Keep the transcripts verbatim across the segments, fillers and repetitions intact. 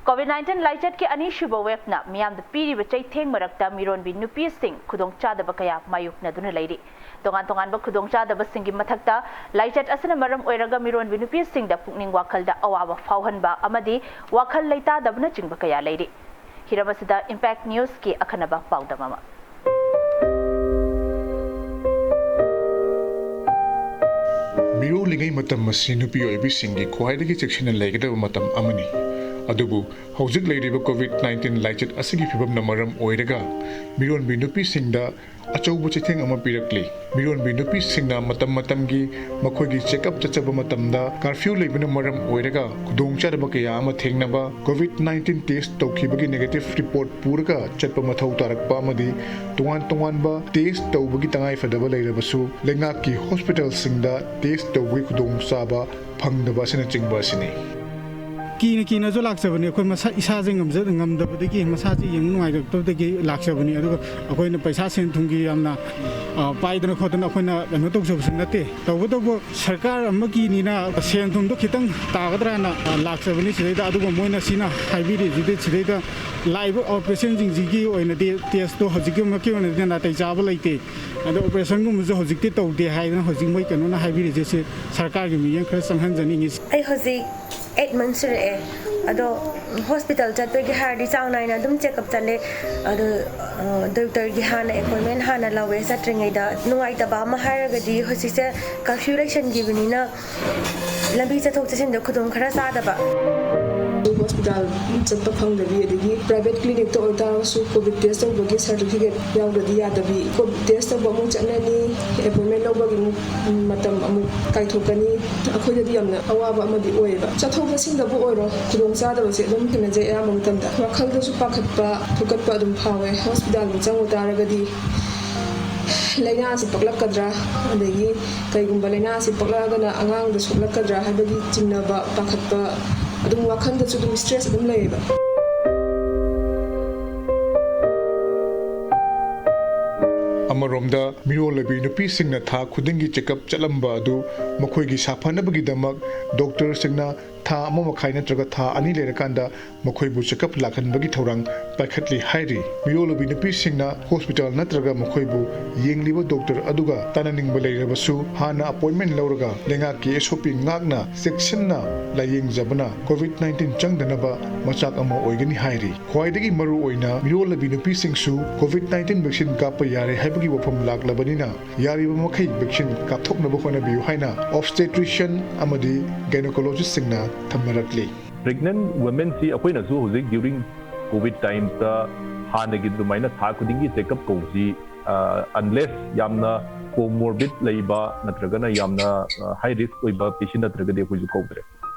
COVID nineteen ꯂꯥꯏꯆꯠꯀꯤ ꯑꯅꯤꯁꯨꯕ ꯋꯦꯕꯅ ꯃꯤꯌꯥꯝꯗ ꯄꯤꯔꯤꯕ ꯆꯩꯊꯦꯡ ꯃꯔꯛꯇ ꯃꯤꯔꯣꯟꯕꯤ ꯅꯨꯄꯤꯁꯤꯡ ꯈꯨꯗꯣꯡꯆꯥꯗꯕ ꯀꯌꯥ ꯃꯥꯌꯣꯛꯅꯗꯨꯅ ꯂꯩꯔꯤ꯫ ꯇꯣꯉꯥꯟ ꯇꯣꯉꯥꯟꯕ ꯈꯨꯗꯣꯡꯆꯥꯗꯕꯁꯤꯡꯒꯤ ꯃꯊꯛꯇ ꯂꯥꯏꯆꯠ ꯑꯁꯤꯅ ꯃꯔꯝ ꯑꯣꯏꯔꯒ ꯃꯤꯔꯣꯟꯕꯤ ꯅꯨꯄꯤꯁꯤꯡꯗ ꯄꯨꯛꯅꯤꯡ ꯋꯥꯈꯜꯗ ꯑꯋꯥꯕ ꯐꯥꯎꯍꯟꯕ ꯑꯃꯗꯤ ꯋꯥꯈꯜ ꯂꯩꯇꯥꯗꯕꯅꯆꯤꯡꯕ ꯀꯌꯥ ꯂꯩꯔꯤ꯫ ꯍꯤꯔꯝ ꯑꯁꯤꯗ Impact Newsꯀꯤ ꯑꯈꯟꯅꯕ ꯄꯥꯎꯗꯝ ꯑꯃ꯫ ꯃꯤꯔꯣꯜꯂꯤꯉꯩ ꯃꯇꯝ ꯑꯁꯤ ꯅꯨꯄꯤ ꯑꯣꯏꯕꯤꯁꯤꯡꯒꯤ ꯈ꯭ꯋꯥꯏꯗꯒꯤ ꯆꯦꯛꯁꯤꯟꯅ ꯂꯩꯒꯗꯕ ꯃꯇꯝ ꯑꯃꯅꯤ꯫ ꯑꯗꯨꯕꯨ ꯍꯧꯖꯤꯛ ꯂꯩꯔꯤꯕ COVID nineteen ꯂꯥꯏꯆꯠ ꯑꯁꯤꯒꯤ ꯐꯤꯕꯝꯅ ꯃꯔꯝ ꯑꯣꯏꯔꯒ ꯃꯤꯔꯣꯟꯕꯤ ꯅꯨꯄꯤꯁꯤꯡꯗ ꯑꯆꯧꯕ ꯆꯩꯊꯦꯡ ꯑꯃ ꯄꯤꯔꯛꯂꯤ꯫ ꯃꯤꯔꯣꯟꯕꯤ ꯅꯨꯄꯤꯁꯤꯡꯅ ꯃꯇꯝ ꯃꯇꯝꯒꯤ ꯃꯈꯣꯏꯒꯤ ꯆꯦꯛꯑꯞ ꯆꯠꯆꯕ ꯃꯇꯝꯗ ꯀꯥꯔꯐ꯭ꯌꯨ ꯂꯩꯕꯅ ꯃꯔꯝ ꯑꯣꯏꯔꯒ ꯈꯨꯗꯣꯡꯆꯥꯗꯕ ꯀꯌꯥ ꯑꯃ ꯊꯦꯡꯅꯕ, COVID nineteen test ꯇꯧꯈꯤꯕꯒꯤ negative report ꯄꯨꯔꯒ ꯆꯠꯄ ꯃꯊꯧ ꯇꯥꯔꯛꯄ ꯑꯃꯗꯤ ꯇꯣꯉꯥꯟ ꯇꯣꯉꯥꯟꯕ test ꯇꯧꯕꯒꯤ ꯇꯉꯥꯏꯐꯗꯕ ꯂꯩꯔꯕꯁꯨ ꯂꯩꯉꯥꯛꯀꯤ hospitalꯁꯤꯡꯗ test ꯇꯧꯕꯒꯤ ꯈꯨꯗꯣꯡꯆꯥꯕ ꯐꯪꯗꯕ ꯑꯁꯤꯅꯆꯤꯡꯕ ꯑꯁꯤꯅꯤ꯫ ꯀꯤꯅ ꯀꯤꯅꯁꯨ ꯂꯥꯛꯆꯕꯅꯤ꯫ ꯑꯩꯈꯣꯏ ꯃꯁꯥ, ꯏꯁꯥꯁꯦ ꯉꯝꯖ-, ꯉꯝꯗꯕꯗꯒꯤ, ꯃꯁꯥꯁꯦ ꯌꯦꯡꯕ ꯅꯨꯡꯉꯥꯏꯔꯛꯇꯕꯗꯒꯤ ꯂꯥꯛꯆꯕꯅꯤ꯫ ꯑꯗꯨꯒ ꯑꯩꯈꯣꯏꯅ ꯄꯩꯁꯥ ꯁꯦꯟ ꯊꯨꯝꯒꯤ ꯌꯥꯝꯅ, ꯑ, ꯄꯥꯏꯗꯅ ꯈꯣꯠꯇꯅ ꯑꯩꯈꯣꯏꯅ ꯀꯩꯅꯣ ꯇꯧꯖꯕꯁꯨ ꯅꯠꯇꯦ꯫ ꯇꯧꯕꯇꯕꯨ ꯁꯔꯀꯥꯔ ꯑꯃꯒꯤꯅꯤꯅ ꯁꯦꯟ ꯊꯨꯝꯗꯣ ꯈꯤꯇꯪ ꯇꯥꯒꯗ꯭ꯔꯥꯅ, ꯑ, ꯂꯥꯛꯆꯕꯅꯤ ꯁꯤꯗꯩꯗ꯫ ꯑꯗꯨꯒ ꯃꯣꯏꯅ ꯁꯤꯅ ꯍꯥꯏꯕꯤꯔꯤꯁꯤꯗꯤ ꯁꯤꯗꯩꯗ ꯂꯥꯛꯏꯕ patientꯁꯤꯡꯁꯤꯒꯤ ꯑꯣꯏꯅꯗꯤ testꯇꯣ ꯍꯧꯖꯤꯛꯀꯤꯃꯛꯀꯤ ꯑꯣꯏꯅꯗꯤ ꯅꯥꯇꯩ ꯆꯥꯕ ꯂꯩꯇꯦ꯫ ꯑꯗꯣ operationꯒꯨꯝꯕꯁꯨ ꯍꯧꯖꯤꯛꯇꯤ ꯇꯧꯗꯦ ꯍꯥꯏꯗꯅ ꯍꯧꯖꯤꯛ ꯃꯣꯏ ꯀꯩꯅꯣꯅ ꯍꯥꯏꯕꯤꯔꯤꯁꯦ, ꯁꯤ ꯁꯔꯀꯥꯔꯒꯤ ꯃꯤꯠꯌꯦꯡ ꯈꯔ ꯆꯪꯍꯟꯖꯅꯤꯡꯉꯤ꯫ ꯑꯩ ꯍꯧꯖꯤꯛ eight months ꯁꯨꯔꯛꯑꯦ꯫ ꯑꯗꯣ hospital ꯆꯠꯄꯒꯤ ꯍꯥꯏꯔꯗꯤ ꯆꯥꯡ ꯅꯥꯏꯅ ꯑꯗꯨꯝ check up ꯆꯠꯂꯦ꯫ ꯑꯗꯣ, ꯑ, doctorꯒꯤ ꯍꯥꯟꯅ appointment ꯍꯥꯟꯅ ꯂꯧꯋꯦ ꯆꯠꯇ꯭ꯔꯤꯉꯩꯗ꯫ ꯅꯨꯡꯉꯥꯏꯇꯕ ꯑꯃ ꯍꯥꯏꯔꯒꯗꯤ ꯍꯧꯖꯤꯛꯁꯦ curfew ꯂꯩꯁꯟꯈꯤꯕꯅꯤꯅ ꯂꯝꯕꯤ ꯆꯠꯊꯣꯛ ꯆꯠꯁꯤꯟꯗ ꯈꯨꯗꯣꯡ ꯈꯔ ꯆꯥꯗꯕ꯫ Hospital ꯆꯠꯄ ꯐꯪꯗꯕꯤ, ꯑꯗꯒꯤ private clinicꯇ ꯑꯣꯏꯇꯥꯔꯒꯁꯨ COVID test ꯇꯧꯕꯒꯤ certificate ꯌꯥꯎꯗ꯭ꯔꯗꯤ ꯌꯥꯗꯕꯤ, COVID test ꯇꯧꯕ ꯑꯃꯨꯛ ꯆꯠꯂꯅꯤ, appointment ꯂꯧꯕꯒꯤ ꯑꯃꯨꯛ ꯃꯇꯝ ꯑꯃꯨꯛ ꯀꯥꯏꯊꯣꯛꯀꯅꯤ꯫ ꯑꯩꯈꯣꯏꯗꯗꯤ ꯌꯥꯝꯅ ꯑꯋꯥꯕ ꯑꯃꯗꯤ ꯑꯣꯏꯌꯦꯕ꯫ ꯆꯠꯊꯣꯛ ꯆꯠꯁꯤꯟꯗꯕꯨ ꯑꯣꯏꯔꯣ, ꯈꯨꯗꯣꯡꯆꯥꯗꯕꯁꯦ ꯑꯗꯨꯝ ꯊꯦꯡꯅꯖꯩ ꯑꯌꯥꯝꯕ ꯃꯇꯝꯗ꯫ ꯋꯥꯈꯜꯗꯁꯨ ꯄꯥꯈꯠꯄ, ꯊꯨꯀꯠꯄ ꯑꯗꯨꯝ ꯐꯥꯎꯋꯦ꯫ Hospitalꯕꯨ ꯆꯪꯉꯨ ꯇꯥꯔꯒꯗꯤ ꯂꯥꯏꯅꯥꯁꯤ ꯄꯛꯂꯛꯀꯗ꯭ꯔꯥ, ꯑꯗꯒꯤ ꯀꯩꯒꯨꯝꯕ ꯂꯥꯏꯅꯥꯁꯤ ꯄꯛꯂꯛꯑꯒꯅ ꯑꯉꯥꯡꯗ ꯁꯣꯛꯂꯛꯀꯗ꯭ꯔꯥ ꯍꯥꯏꯕꯒꯤ ꯆꯤꯡꯅꯕ, ꯄꯥꯈꯠꯄ, ꯑꯗꯨꯝ ꯋꯥꯈꯜꯗꯁꯨ ꯑꯗꯨꯝ stress ꯑꯗꯨꯝ ꯂꯩꯌꯦꯕ꯫ ꯑꯃꯔꯣꯝꯗ ꯃꯤꯔꯣꯜꯂꯕꯤ ꯅꯨꯄꯤꯁꯤꯡꯅ ꯊꯥ ꯈꯨꯗꯤꯡꯒꯤ check up ꯆꯠꯂꯝꯕ ꯑꯗꯨ ꯃꯈꯣꯏꯒꯤ ꯁꯥꯐꯅꯕꯒꯤꯗꯃꯛ doctorꯁꯤꯡꯅ ꯊꯥ ꯑꯃ ꯃꯈꯥꯏ ꯅꯠꯇ꯭ꯔꯒ ꯊꯥ ꯑꯅꯤ ꯂꯩꯔꯀꯥꯟꯗ ꯃꯈꯣꯏꯕꯨ ꯆꯦꯛꯑꯞ ꯂꯥꯛꯍꯟꯕꯒꯤ ꯊꯧꯔꯥꯡ ꯄꯥꯏꯈꯠꯂꯤ ꯍꯥꯏꯔꯤ꯫ ꯃꯤꯔꯣꯜꯂꯨꯕꯤ ꯅꯨꯄꯤꯁꯤꯡꯅ ꯍꯣꯁꯄꯤꯇꯥꯜ ꯅꯠꯇ꯭ꯔꯒ ꯃꯈꯣꯏꯕꯨ ꯌꯦꯡꯂꯤꯕ ꯗꯣꯛꯇꯔ ꯑꯗꯨꯒ ꯇꯥꯟꯅꯅꯤꯡꯕ ꯂꯩꯔꯕꯁꯨ ꯍꯥꯟꯅ ꯑꯦꯄꯣꯏꯟꯃꯦꯟ ꯂꯧꯔꯒ ꯂꯩꯉꯥꯛꯀꯤ ꯑꯦꯁ ꯑꯣ ꯄꯤ ꯉꯥꯛꯅ ꯆꯦꯛꯁꯤꯟꯅ ꯂꯥꯌꯦꯡꯖꯕꯅ ꯀꯣꯚꯤꯗ ꯅꯥꯏꯟꯇꯤꯟ ꯆꯪꯗꯅꯕ ꯃꯆꯥꯛ ꯑꯃ ꯑꯣꯏꯒꯅꯤ ꯍꯥꯏꯔꯤ꯫ ꯈ꯭ꯋꯥꯏꯗꯒꯤ ꯃꯔꯨꯑꯣꯏꯅ ꯃꯤꯔꯣꯜꯂꯕꯤ ꯅꯨꯄꯤꯁꯤꯡꯁꯨ ꯀꯣꯚꯤꯗ ꯅꯥꯏꯟꯇꯤꯟ ꯚꯦꯛꯁꯤꯟ ꯀꯥꯞꯄ ꯌꯥꯔꯦ ꯍꯥꯏꯕꯒꯤ ꯋꯥꯐꯝ ꯂꯥꯛꯂꯕꯅꯤꯅ ꯌꯥꯔꯤꯕ ꯃꯈꯩ ꯚꯦꯛꯁꯤꯟ ꯀꯥꯞꯊꯣꯛꯅꯕ ꯍꯣꯠꯅꯕꯤꯌꯨ ꯍꯥꯏꯅ ꯑꯣꯕꯁꯇꯦꯇ꯭ꯔꯤꯁꯤꯌꯟ ꯑꯃꯗꯤ ꯒꯥꯏꯅꯣꯀꯣꯂꯣꯖꯤꯁꯁꯤꯡꯅ ꯊꯝꯅꯔꯛꯂꯤ꯫ ꯄ꯭ꯔꯦꯒꯅꯦꯟ ꯋꯨꯃꯦꯟꯁꯤ ꯑꯩꯈꯣꯏꯅꯁꯨ ꯍꯧꯖꯤꯛ during COVID timeꯇ ꯍꯥꯟꯅꯒꯤ ꯑꯗꯨꯃꯥꯏꯅ ꯊꯥ ꯈꯨꯗꯤꯡꯒꯤ ꯆꯦꯛꯑꯞ ꯀꯧꯕꯁꯤ, unless ꯌꯥꯝꯅ comorbid ꯂꯩꯕ ꯅꯠꯇ꯭ꯔꯒꯅ ꯌꯥꯝꯅ ꯍꯥꯏ ꯔꯤꯁꯛ ꯑꯣꯏꯕ ꯄꯦꯁꯦꯟ ꯅꯠꯇ꯭ꯔꯒꯗꯤ ꯑꯩꯈꯣꯏꯁꯨ ꯀꯧꯗ꯭ꯔꯦ꯫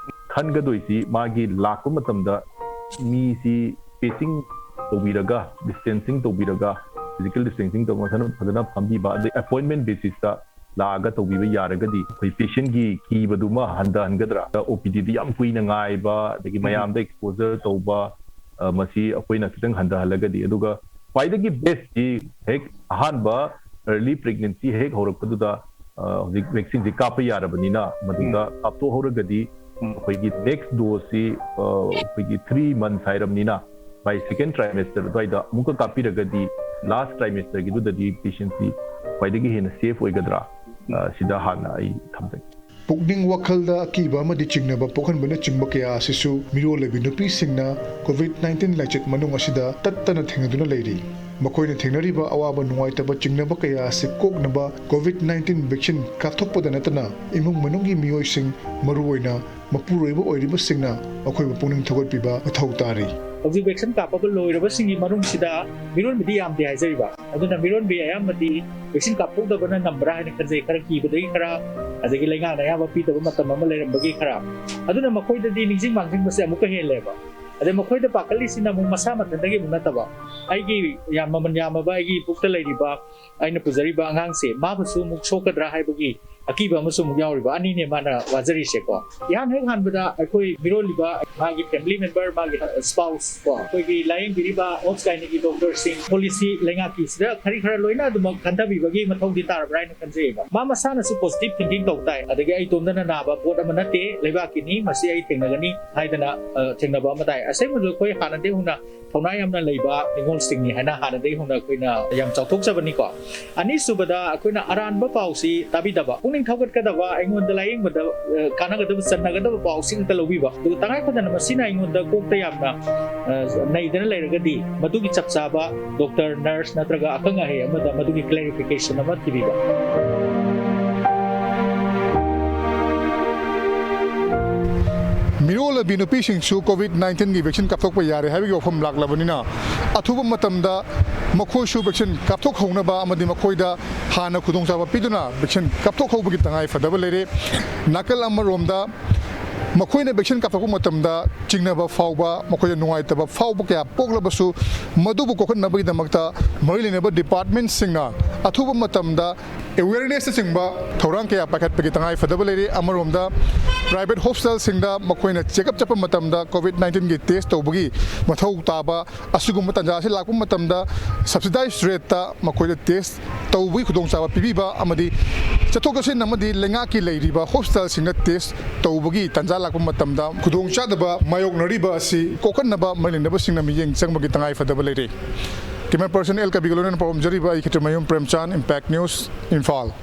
ꯈꯟꯒꯗꯣꯏꯁꯤ ꯃꯥꯒꯤ ꯂꯥꯛꯄ ꯃꯇꯝꯗ ꯃꯤꯁꯤ ꯁ꯭ꯄꯦꯁꯤꯡ ꯇꯧꯕꯤꯔꯒ, ꯗꯤꯁꯇꯦꯟꯁꯤꯡ ꯇꯧꯕꯤꯔꯒ, ꯐꯤꯖꯤꯀꯦꯜ ꯗꯤꯁꯇꯦꯟꯁꯤꯡ ꯇꯧꯕ, ꯐꯖꯅ ꯐꯖꯅ ꯐꯝꯕꯤꯕ, ꯑꯗꯩ ꯑꯦꯄꯣꯏꯟꯃꯦꯟ ꯕꯦꯁꯤꯁꯇ ꯂꯥꯛꯑꯒ ꯇꯧꯕꯤꯕ ꯌꯥꯔꯒꯗꯤ ꯑꯩꯈꯣꯏ ꯄꯦꯁꯦꯟꯒꯤ ꯀꯤꯕꯗꯨꯃ ꯍꯟꯊꯍꯟꯒꯗ꯭ꯔꯥ? ꯑꯣ ꯄꯤ ꯗꯤꯗ ꯌꯥꯝ ꯀꯨꯏꯅ ꯉꯥꯏꯕ, ꯑꯗꯒꯤ ꯃꯌꯥꯝꯗ ꯑꯦꯛꯁꯄꯣꯖꯔ ꯇꯧꯕ, ꯑ, ꯃꯁꯤ ꯑꯩꯈꯣꯏꯅ ꯈꯤꯇꯪ ꯍꯟꯊꯍꯜꯂꯒꯗꯤ, ꯑꯗꯨꯒ ꯈ꯭ꯋꯥꯏꯗꯒꯤ ꯕꯦꯁꯇꯤ ꯍꯦꯛ ꯑꯍꯥꯟꯕ ꯑꯔꯂꯤ ꯄ꯭ꯔꯦꯒꯅꯦꯟꯁꯤ ꯍꯦꯛ ꯍꯧꯔꯛꯄꯗꯨꯗ, ꯑ, ꯍꯧꯖꯤꯛ ꯚꯦꯛꯁꯤꯟꯁꯤ ꯀꯥꯞꯄ ꯌꯥꯔꯕꯅꯤꯅ ꯃꯗꯨꯗ ꯀꯥꯞꯊꯣꯛꯍꯧꯔꯒꯗꯤ ꯑꯩꯈꯣꯏꯒꯤ ꯅꯦꯛꯁ ꯗꯣꯁꯁꯤ, ꯑ, ꯑꯩꯈꯣꯏꯒꯤ ꯊ꯭ꯔꯤ ꯃꯟꯊꯁ ꯍꯥꯏꯔꯕꯅꯤꯅ by second trimester ꯑꯗꯨꯋꯥꯏꯗ ꯑꯃꯨꯛꯀ ꯀꯥꯞꯄꯤꯔꯒꯗꯤ ꯂꯥꯁ ꯇ꯭ꯔꯥꯏꯃꯦꯁꯇꯔꯒꯤꯗꯨꯗꯗꯤ ꯄꯦꯁꯦꯟꯁꯤ ꯈ꯭ꯋꯥꯏꯗꯒꯤ ꯍꯦꯟꯅ ꯁꯦꯐ ꯑꯣꯏꯒꯗ꯭ꯔꯥ? ꯑ, ꯁꯤꯗ ꯍꯥꯟꯅ ꯑꯩ ꯊꯝꯖꯒꯦ꯫ ꯄꯨꯛꯅꯤꯡ ꯋꯥꯈꯜꯗ ꯑꯀꯤꯕ ꯑꯃꯗꯤ ꯆꯤꯡꯅꯕ ꯄꯣꯛꯍꯟꯕꯅꯆꯤꯡꯕ ꯀꯌꯥ ꯑꯁꯤꯁꯨ ꯃꯤꯔꯣꯜꯂꯕꯤ ꯅꯨꯄꯤꯁꯤꯡꯅ ꯀꯣꯚꯤꯗ ꯅꯥꯏꯟꯇꯤꯟ ꯂꯥꯏꯆꯠ ꯃꯅꯨꯡ ꯑꯁꯤꯗ ꯇꯠꯇꯅ ꯊꯦꯡꯅꯗꯨꯅ ꯂꯩꯔꯤ꯫ ꯃꯈꯣꯏꯅ ꯊꯦꯡꯅꯔꯤꯕ ꯑꯋꯥꯕ ꯅꯨꯡꯉꯥꯏꯇꯕ ꯆꯤꯡꯅꯕ ꯀꯌꯥ ꯑꯁꯤ ꯀꯣꯛꯅꯕ ꯀꯣꯚꯤꯗ ꯅꯥꯏꯟꯇꯤꯟ ꯚꯦꯛꯁꯤꯟ ꯀꯥꯞꯊꯣꯛꯄꯗ ꯅꯠꯇꯅ ꯏꯃꯨꯡ ꯃꯅꯨꯡꯒꯤ ꯃꯤꯑꯣꯏꯁꯤꯡ, ꯃꯔꯨꯑꯣꯏꯅ ꯃꯄꯨꯔꯣꯏꯕ ꯑꯣꯏꯔꯤꯕꯁꯤꯡꯅ ꯑꯩꯈꯣꯏꯕꯨ ꯄꯨꯛꯅꯤꯡ ꯊꯧꯒꯠꯄꯤꯕ ꯃꯊꯧ ꯇꯥꯔꯤ꯫ ꯍꯧꯖꯤꯛ ꯚꯦꯛꯁꯤꯟ ꯀꯥꯞꯄꯒ ꯂꯣꯏꯔꯕꯁꯤꯡꯒꯤ ꯃꯅꯨꯡꯁꯤꯗ ꯃꯤꯔꯣꯟꯕꯤꯗꯤ ꯌꯥꯝꯗꯦ ꯍꯥꯏꯖꯔꯤꯕ꯫ ꯑꯗꯨꯅ ꯃꯤꯔꯣꯟꯕꯤ ꯑꯌꯥꯝꯕꯗꯤ ꯚꯦꯛꯁꯤꯟ ꯀꯥꯞꯊꯣꯛꯇꯕꯅ ꯅꯝꯕ꯭ꯔꯥ ꯍꯥꯏꯅ ꯈꯟꯖꯩ꯫ ꯈꯔ ꯀꯤꯕꯗꯒꯤ ꯈꯔ, ꯑꯗꯒꯤ ꯂꯩꯉꯥꯛꯅ ꯑꯌꯥꯝꯕ ꯄꯤꯗꯕ ꯃꯇꯝ ꯑꯃ ꯂꯩꯔꯝꯕꯒꯤ ꯈꯔ꯫ ꯑꯗꯨꯅ ꯃꯈꯣꯏꯗꯗꯤ ꯅꯤꯡꯁꯤꯡ ꯃꯥꯡꯖꯤꯟꯕꯁꯦ ꯑꯃꯨꯛꯀ ꯍꯦꯜꯂꯦꯕ꯫ ꯑꯗꯩ ꯃꯈꯣꯏꯗ ꯄꯥꯈꯠꯂꯤꯁꯤꯅ ꯑꯃꯨꯛ ꯃꯁꯥ ꯃꯊꯟꯇꯒꯤ ꯑꯃꯨꯛ ꯅꯠꯇꯕ, ꯑꯩꯒꯤ ꯌꯥꯝ ꯃꯃꯜ ꯌꯥꯝꯃꯕ ꯑꯩꯒꯤ ꯄꯨꯛꯇ ꯂꯩꯔꯤꯕ, ꯑꯩꯅ ꯄꯨꯖꯔꯤꯕ ꯑꯉꯥꯡꯁꯦ ꯃꯥꯕꯨꯁꯨ ꯑꯃꯨꯛ ꯁꯣꯛꯀꯗ꯭ꯔꯥ ꯍꯥꯏꯕꯒꯤ ꯑꯀꯤꯕ ꯑꯃꯁꯨ ꯑꯃꯨꯛ ꯌꯥꯎꯔꯤꯕ꯫ ꯑꯅꯤꯅꯦ ꯃꯥꯅ ꯋꯥꯖꯔꯤꯁꯦꯀꯣ꯫ ꯏꯍꯥꯟ ꯍꯦꯛ ꯍꯥꯟꯕꯗ ꯑꯩꯈꯣꯏ ꯃꯤꯔꯣꯜꯂꯤꯕ, ꯃꯥꯒꯤ family member, ꯃꯥꯒꯤ spouse ꯀꯣ, ꯑꯩꯈꯣꯏꯒꯤ ꯂꯥꯏꯌꯦꯡꯕꯤꯔꯤꯕ ꯍꯣꯝꯁ ꯒꯥꯏꯅꯤꯒꯤ ꯗꯣꯛꯇꯔꯁꯤꯡ, ꯄꯣꯂꯤꯁꯤ ꯂꯩꯉꯥꯛꯀꯤꯁꯤꯗ ꯈꯔꯤ ꯈꯔ ꯂꯣꯏꯅ ꯑꯗꯨꯃꯛ ꯈꯟꯊꯕꯤꯕꯒꯤ ꯃꯊꯧꯗꯤ ꯇꯥꯔꯕ꯭ꯔꯥ ꯍꯥꯏꯅ ꯈꯟꯖꯩꯌꯦꯕ꯫ ꯃꯥ ꯃꯁꯥꯅꯁꯨ positive thinking ꯇꯧ ꯇꯥꯏ꯫ ꯑꯗꯒꯤ ꯑꯩ ꯏꯇꯣꯝꯗꯅ ꯅꯥꯕ ꯄꯣꯠ ꯑꯃ ꯅꯠꯇꯦ, ꯂꯩꯕꯥꯛꯀꯤꯅꯤ, ꯃꯁꯤ ꯑꯩ ꯊꯦꯡꯅꯒꯅꯤ ꯍꯥꯏꯗꯅ, ꯑ, ꯊꯦꯡꯅꯕ ꯑꯃ ꯇꯥꯏ꯫ ꯑꯁꯦꯡꯕꯗ ꯑꯩꯈꯣꯏ ꯍꯥꯟꯅꯗꯒꯤ ꯍꯧꯅ ꯊꯧꯅꯥ ꯌꯥꯝꯅ ꯂꯩꯕ ꯅꯤꯉꯣꯜꯁꯤꯡꯅꯤ ꯍꯥꯏꯅ ꯍꯥꯟꯅꯗꯒꯤ ꯍꯧꯅ ꯑꯩꯈꯣꯏꯅ ꯌꯥꯝ ꯆꯥꯎꯊꯣꯛꯆꯕꯅꯤꯀꯣ꯫ ꯑꯅꯤꯁꯨꯕꯗ, ꯑꯩꯈꯣꯏꯅ ꯑꯔꯥꯟꯕ ꯄꯥꯎꯁꯤ ꯇꯥꯕꯤꯗꯕ, ꯄꯨꯛꯅꯤꯡ ꯊꯧꯒꯠꯀꯗꯕ, ꯑꯩꯉꯣꯟꯗ ꯂꯥꯏꯌꯦꯡꯕꯗ, ꯑ, ꯀꯥꯟꯅꯒꯗꯕ, ꯆꯟꯅꯒꯗꯕ ꯄꯥꯎꯁꯤ ꯈꯛꯇ ꯂꯧꯕꯤꯕ꯫ ꯑꯗꯨꯒ ꯇꯉꯥꯏ ꯐꯗꯅ ꯃꯁꯤꯅ ꯑꯩꯉꯣꯟꯗ ꯀꯣꯛꯇ ꯌꯥꯝꯅ, ꯑ, ꯅꯩꯗꯅ ꯂꯩꯔꯒꯗꯤ, ꯃꯗꯨꯒꯤ ꯆꯞ ꯆꯥꯕ ꯗꯣꯛꯇꯔ, ꯅꯔꯁ ꯅꯠꯇ꯭ꯔꯒ ꯑꯈꯪ ꯑꯍꯩ ꯑꯃꯗ ꯃꯗꯨꯒꯤ clarification ꯑꯃ ꯊꯤꯕꯤꯕ꯫ ꯃꯤꯔꯣꯜꯂꯕꯤ ꯅꯨꯄꯤꯁꯤꯡꯁꯨ COVID nineteenꯒꯤ vaccine ꯀꯥꯞꯊꯣꯛꯄ ꯌꯥꯔꯦ ꯍꯥꯏꯕꯒꯤ ꯋꯥꯐꯝ ꯂꯥꯛꯂꯕꯅꯤꯅ, ꯑꯊꯨꯕ ꯃꯇꯝꯗ ꯃꯈꯣꯏꯁꯨ vaccine ꯀꯥꯞꯊꯣꯛꯍꯧꯅꯕ ꯑꯃꯗꯤ ꯃꯈꯣꯏꯗ ꯍꯥꯟꯅ ꯈꯨꯗꯣꯡꯆꯥꯕ ꯄꯤꯗꯨꯅ vaccine ꯀꯥꯞꯊꯣꯛꯍꯧꯕꯒꯤ ꯇꯉꯥꯏ ꯐꯗꯕ ꯂꯩꯔꯦ꯫ ꯅꯥꯀꯜ ꯑꯃꯔꯣꯝꯗ ꯃꯈꯣꯏꯅ vaccine ꯀꯥꯞꯊꯣꯛꯄ ꯃꯇꯝꯗ ꯆꯤꯡꯅꯕ ꯐꯥꯎꯕ, ꯃꯈꯣꯏꯗ ꯅꯨꯡꯉꯥꯏꯇꯕ ꯐꯥꯎꯕ ꯀꯌꯥ ꯄꯣꯛꯂꯕꯁꯨ, ꯃꯗꯨꯕꯨ ꯀꯣꯛꯍꯟꯅꯕꯒꯤꯗꯃꯛꯇ ꯃꯔꯤ ꯂꯩꯅꯕ departmentꯁꯤꯡꯅ ꯑꯊꯨꯕ ꯃꯇꯝꯗ awarenessꯅꯆꯤꯡꯕ ꯊꯧꯔꯥꯡ ꯀꯌꯥ ꯄꯥꯏꯈꯠꯄꯒꯤ ꯇꯉꯥꯏ ꯐꯗꯕ ꯂꯩꯔꯤ꯫ ꯑꯃꯔꯣꯝꯗ private hospitalꯁꯤꯡꯗ ꯃꯈꯣꯏꯅ checkup ꯆꯠꯄ ꯃꯇꯝꯗ COVID nineteenꯒꯤ test ꯇꯧꯕꯒꯤ ꯃꯊꯧ ꯇꯥꯕ, ꯑꯁꯤꯒꯨꯝꯕ ꯇꯥꯟꯖꯥ ꯑꯁꯤ ꯂꯥꯛꯄ ꯃꯇꯝꯗ subsidized rateꯇ ꯃꯈꯣꯏꯗ test ꯇꯧꯕꯒꯤ ꯈꯨꯗꯣꯡꯆꯥꯕ ꯄꯤꯕꯤꯕ ꯑꯃꯗꯤ ꯆꯠꯊꯣꯛ ꯆꯠꯁꯤꯟ ꯑꯃꯗꯤ ꯂꯩꯉꯥꯛꯀꯤ ꯂꯩꯔꯤꯕ hospitalꯁꯤꯡꯗ test ꯇꯧꯕꯒꯤ ꯇꯥꯟꯖꯥ ꯂꯥꯛꯄ ꯃꯇꯝꯗ ꯈꯨꯗꯣꯡꯆꯥꯗꯕ ꯃꯥꯌꯣꯛꯅꯔꯤꯕ ꯑꯁꯤ ꯀꯣꯛꯍꯟꯅꯕ ꯃꯔꯤ ꯂꯩꯅꯕꯁꯤꯡꯅ ꯃꯤꯠꯌꯦꯡ ꯆꯪꯕꯒꯤ ꯇꯉꯥꯏ ꯐꯗꯕ ꯂꯩꯔꯦ꯫ Camera person L ꯀꯕꯤꯒ ꯂꯣꯏꯅꯅ ꯄꯥꯎꯗꯝꯖꯔꯤꯕ ꯑꯩ ꯈꯦꯇ꯭ꯔꯤꯃꯌꯨꯝ ꯄ꯭ꯔꯦꯝꯆꯥꯟ, Impact News, ꯏꯝꯐꯥꯜ꯫